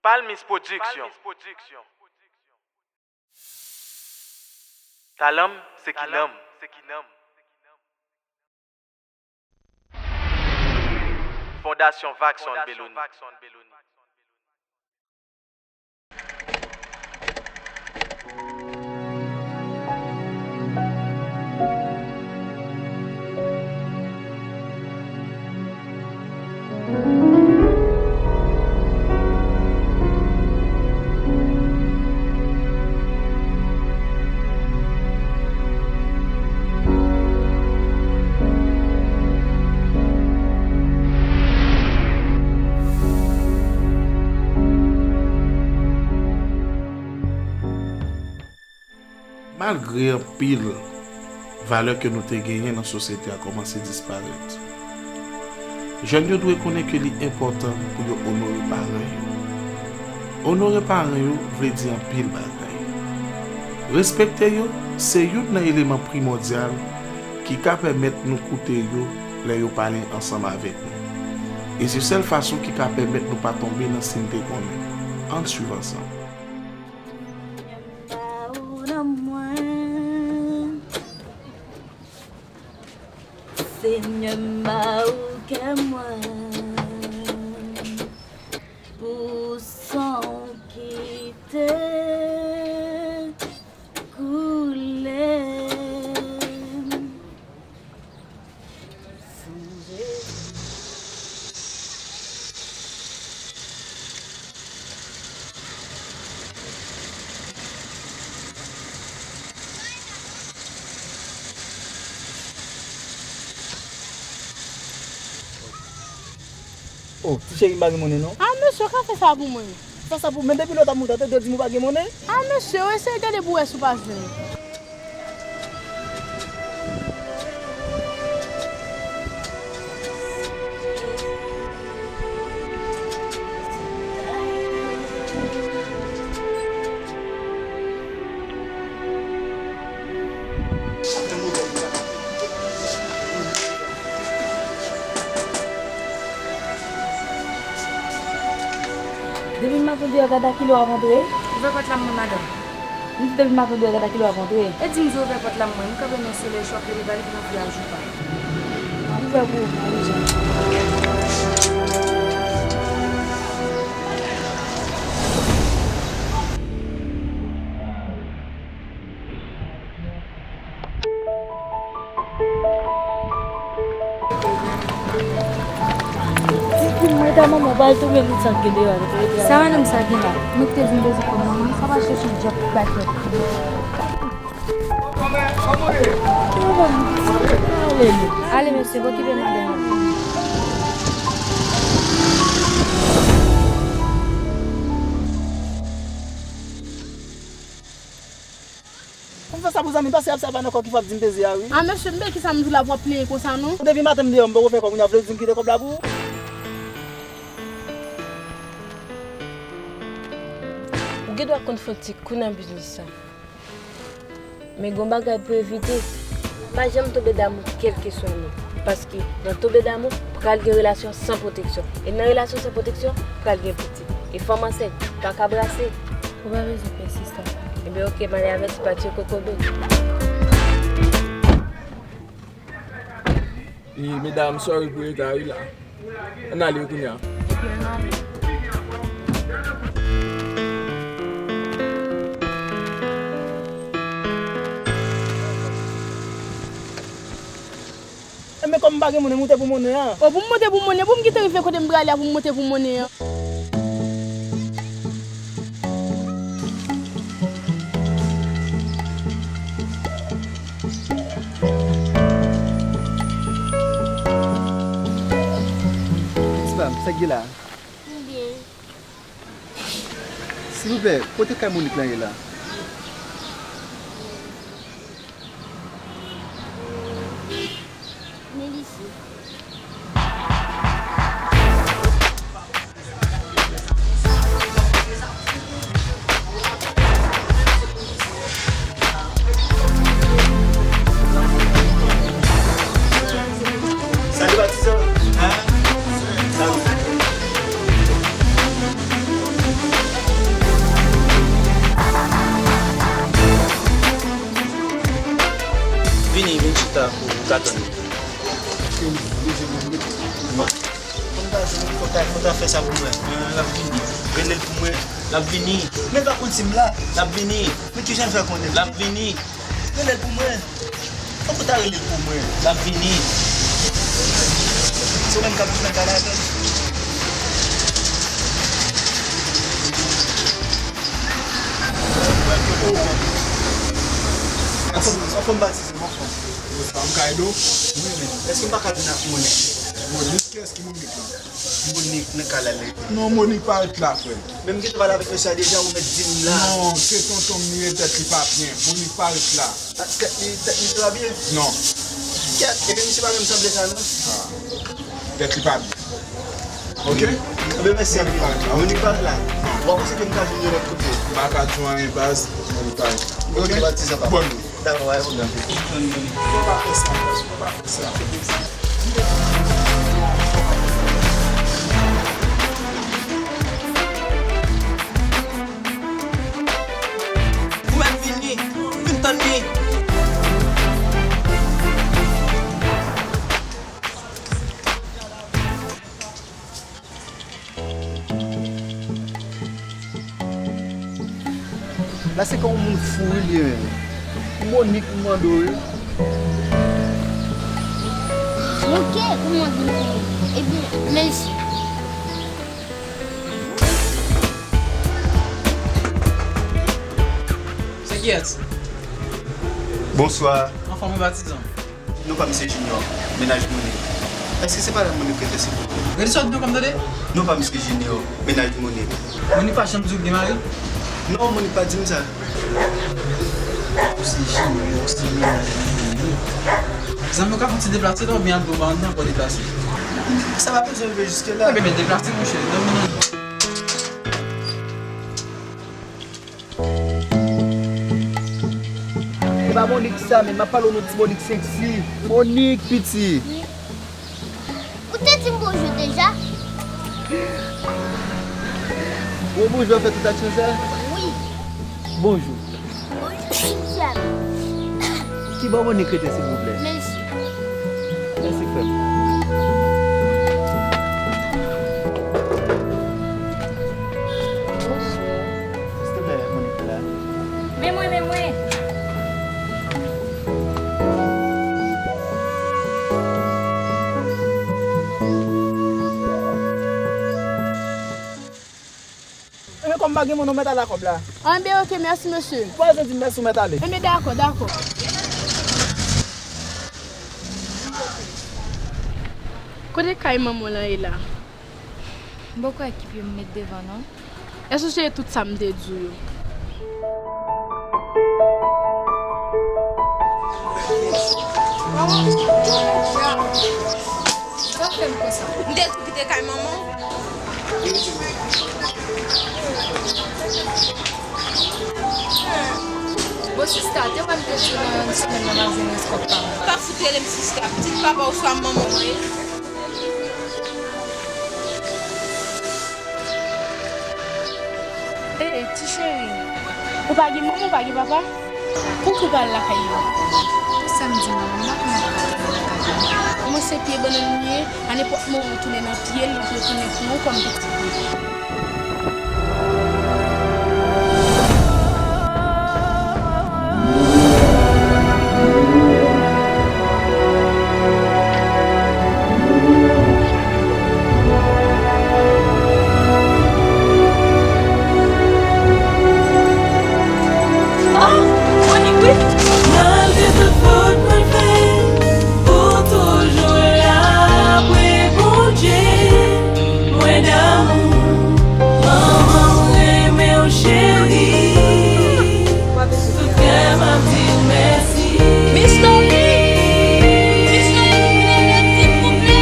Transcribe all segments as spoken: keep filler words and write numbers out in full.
Palmis Production. Talan m se ki nanm. Fondasyon Vaxon Beloni. Malgre anpil valè ke nou te genyen nan sosyete a kòmanse disparèt, jèn yo dwe konnen ke li enpòtan pou yo onore paran yo. Onore paran yo vle di anpil bagay. Respekte yo se youn nan eleman primòdyal ki ka pèmèt nou koute yo lè yo pale ansanm avèk nou. E se sèl fason ki ka pèmèt nou pa tonbe nan si n te konnen. Ann swiv ansanm. Senyè m ba ou nanm mwen. Senyè m ba ou kè mwen. Pou san w ki te koule. Oh, ti cheri, m pa gen monnen non. Ah, mesye, ou ka fè sa pou mwen. Fè sa pou mwen, depi lè w t ap monte, te di m ou pa gen monnen. Ah, mesye, ou eseye gade pou wè si w pa jwenn. Depi maten deyò, gad a kilè w ap antre. Ouvè pòt la mwen, madanm. M di depi maten deyò, gad a kilè w ap antre. E di m di ouvè pòt la mwen. M kanpe nan solèy chòk, leve pale pou mwen fè ajou pa. Ouvè pou ou, Marie-Jeanne. Di, di mwen ta manman w pral touye m, sa k gen deyò a, nou te rete a. Sa madanm sa gen la? Mwen ki te di m bezwen kòb manman m, sa pral chèche djòb pou bay frè. Ale, mesye, okipe madanm ou. Pou m fè sa pou zanmi, pase ap sa pa nan kò ki fò ap di m peze a, wi. A, mesye, m byen kisa m di w la pou w ap plenyen konsa, non? Depi maten m deyò, m poko fè kòb, kounye a vle di m kite kòb la pou ou? Ou gen dwa konn fè yon ti kou nan biznis sa. Men gon bagay pou evite. Pa janm tonbe damou kèlkeswa moun. Paske nan tonbe damou, pral gen relasyon san pwoteksyon. E nan relasyon san pwoteksyon, pral gen pitit. E fanm ansent pa ka brase. Ou pa bezwen pèsiste. Ebyen, oke, m ale avèti patye kokobe. E, medam, sorry pou reta wi la. Ann ale wi kounye a. Epi ann ale. Enben, kòm m pa gen monnen, m moute pou monnen an. O, pou m moute pou monnen, pou m kite rive kote m prale a, pou m moute pou monnen an. Tipa m, sa k gen la? M byen. Silvouplè, kote kay Monik lan ye la? Melisi. Salut, patizan. Hein? Salut. Ka tann. Ke m bezwen moun li. Non. Fò ta, fò ta fè sa pou mwen. L ap vini. Rele l pou mwen. L ap vini. Men pa konn si m la. L ap vini. Men kijan l fè konnen? L ap vini. Rele l pou mwen. Fòk ou ta rele l pou mwen. L ap vini. Se ou menm k ap viv nan kay la avè l? Anfòm, anfòm batize m, anfòm. Bonsoir, m ka ede w? Wi, men èske m pa ka vin ak Monik? Monik? Kiyès ki Monik la? Monik nan kay la, li. Non, Monik pa ret la, frè. Men m gentan pale avèk mesye a deja, ou mèt di m la. Non, se tonton m li ye, tèt li pa byen. Monik pa ret la. Ah, tèt li, tèt li pa byen? Non. Kèt, epi misye pa menm sanble sa, non? Ah. Tèt li pa byen. Ok? Enben, mèsi anpil. Monik pa ret la. W ap panse ke m ka jwenn yo lòt kote? M pa ka di w anyen, baz. Monik pa ret. Ok, batize pa. Bòn. Dakò, pa gen pwoblèm. Fò pa fè sa, fò pa fè sa. Ou mèt vini, vin tann li. La se kon yon moun fou wi li ye menm. Monik m mande w wi. Ok, ou mande m pou Monik. Ebyen, mèsi. Se kiyès? Bonswa. Anfòm wi patizan. Non pa misye Junior, mennaj Monik. Èske se pa la Monik rete silvouplè? Redi sa w di non pa m tande? Non pa misye Junior, mennaj Monik. Monik pa janm di w gen mari? Non, Monik pa di m sa. Ou se Junior, ou se mennaj Monik. Zanmi w ka fè yon ti deplase la oubyen al dwe w pa anndan ankò deplase? Sa pa bezwen rive jiske la. Ebyen deplase monchè, dòmi nan. E pa Monik sa, men m ap pale w non ti Monik seksi. Monik, piti. Ou te di m bonjou deja? Ou bonjou an fè tout aksyon sa? Wi. Bonjou. Ki bò Monik rete silvouplè? Mèsi. Mèsi frè m. Silvouplè, Monik la. Men mwen, men mwen. Enben, kòm pa gen moun, ou mèt ale ak kòb la. Enben, ok, mèsi, mesye. Ou pa bezwen di m mèsi, ou mèt ale. Enben, dakò, dakò. Kote kay manman w lan ye la? M poko wè ki pye m met devan, non. Èske w sonje tout sa m te di w yo? Sa w fè m konsa? M te di w kite kay manman w. Bon, sista, te wè m te di w nan yon semèn nan m ap jwenn rès kòb pa m. Pa fout rele m sista. Pitit papa w swa manman w ye. Ee, ti cheri, ou pa gen manman, ou pa gen papa? Pouki w pa al lakay yo? Pou sa m di manman m, m pa konn al lakay yo. Mwen se pye bannann m ye, a nenpòt moman w tounen nan pye l, l ap retounen pou ou kòm pitit li. Malgre tout fot mwen fè, ou toujou la, wi Bondye. Mwen damou, manman m renmen w cheri. Tout kè m ap di w mèsi. Miss Nomi! Miss Nomi, silvouplè!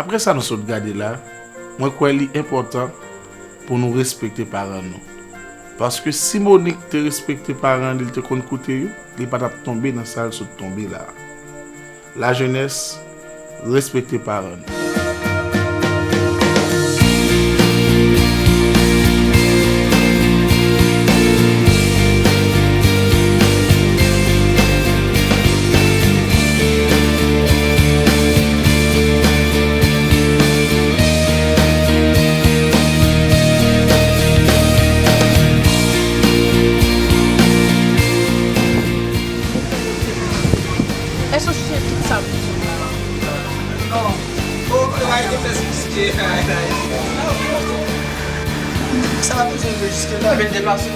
Apre sa nou sot gade la, mwen kwè li enpòtan pou nou respekte paran nou. Paske si Monik te respekte paran li, li te konn koute yo, li pa t ap tonbe nan sa l sot tonbe la a. Lajenès, respekte paran nou. Èske w sonje tout sa m di w la? Non. Bon, e pa gen pès riske. Sa pa bezwen rive jiske la. Mwen deplase.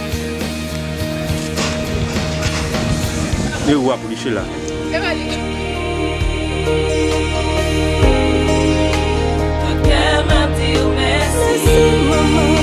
E ou ap riche la. E pa li. Tout kè m ap di w mèsi.